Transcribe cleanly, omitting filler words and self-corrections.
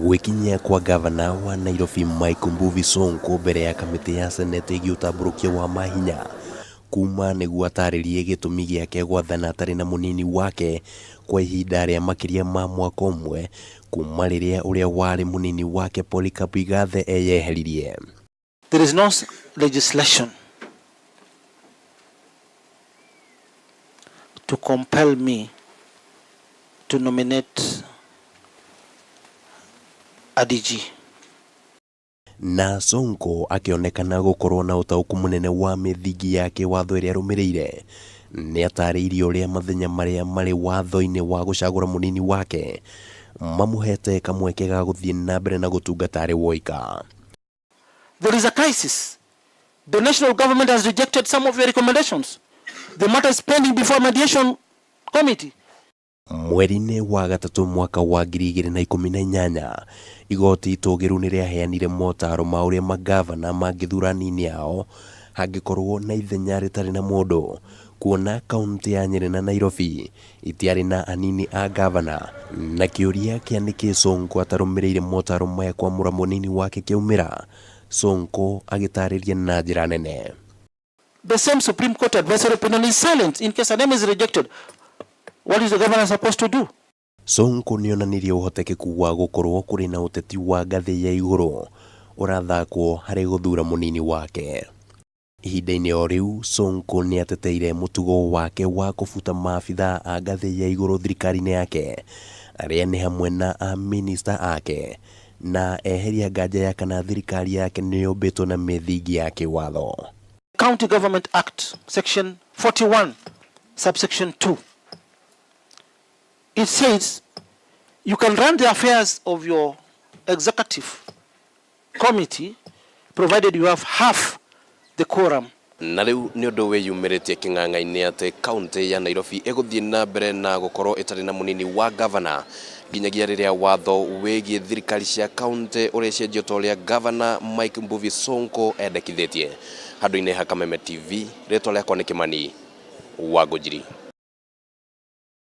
Gwĩkinyia kwa ngavana wa Nairobi Mike Mbuvi Sonko mbere ya kamĩtĩ ya Seneti ĩgiĩ ũtambũrũkia wa mahinya kuma nĩguo atarĩrie gĩtũmi gĩake gwathana atarĩ na mũnini wake kwa ihinda rĩa makĩria ma mwaka ũmwe kuma rĩrĩa ũrĩa warĩ mũnini wake Polycarp Igathe eyeheririe. There is no legislation to compel me to nominate a DG. Na Sonko akĩonekana gũkorwo na ũtaũku mũnene wa mĩthingi ya kĩwatho ĩrĩa arũmĩrĩire, nĩatarĩirie ũrĩa mathenya marĩa marĩ watho-inĩ wa gũcagũra mũnini wake mamũhete kamweke ga gũthiĩ na mbere na gũtungata arĩ woika. There is a crisis. The national government has rejected some of your recommendations. The matter is pending before mediation committee. Mweri-inĩ wa gatatũ mwaka wa 2018, igoti itũgĩru nĩ rĩaheanire motaro ma ũrĩa mangavana mangĩthura anini ao hangĩkorwo na ithenya rĩtarĩ na mũndũ, kuona kaũntĩ ya Nyĩrĩ na Nairobi itiarĩ na anini a ngavana. Na kĩũria kĩa nĩkĩ Sonko atarũmĩrĩire motaro maya kwamũra mũnini wake kĩaumĩra, Sonko agĩtarĩria na njĩra nene. The same Supreme Court advisory opinion is silent. In case a name is rejected, what is the governor supposed to do? Sonko nĩonanirie ũhotekeku wa gũkorwo kũrĩ na ũteti wa ngathĩ ya igũrũ ũrathakwo harĩ gũthura mũnini wake. Ihinda-inĩ o rĩu, Sonko nĩateteire mũtugo wake wa kũbuta maabithaa a ngathĩ ya igũrũ thirikari-inĩ yake arĩa nĩ hamwe na amĩnĩsta ake na eheria nganja ya kana thirikari yake nĩyũmbĩtwo na mĩthingi ya kĩwatho. County Government Act, Section 41, subsection 2. It says you can run the affairs of your executive committee provided you have half the quorum. Na rĩu nĩ ũndũ wĩyumĩrĩtie kĩng'ang'a-inĩ atĩ kaũntĩ ya Nairobi ĩgũthiĩ na mbere na gũkorwo ĩtarĩ na mũnini wa gavana nginyagia rĩrĩa watho wĩgiĩ thirikari cia kaũntĩ ũrĩcenjio ta ũrĩa gavana Mike Mbuvi Sonko endekithĩtie. Handũ-inĩ ha Kameme TV, rĩtwa rĩakwa nĩ Kĩmani wa Ngũnjiri.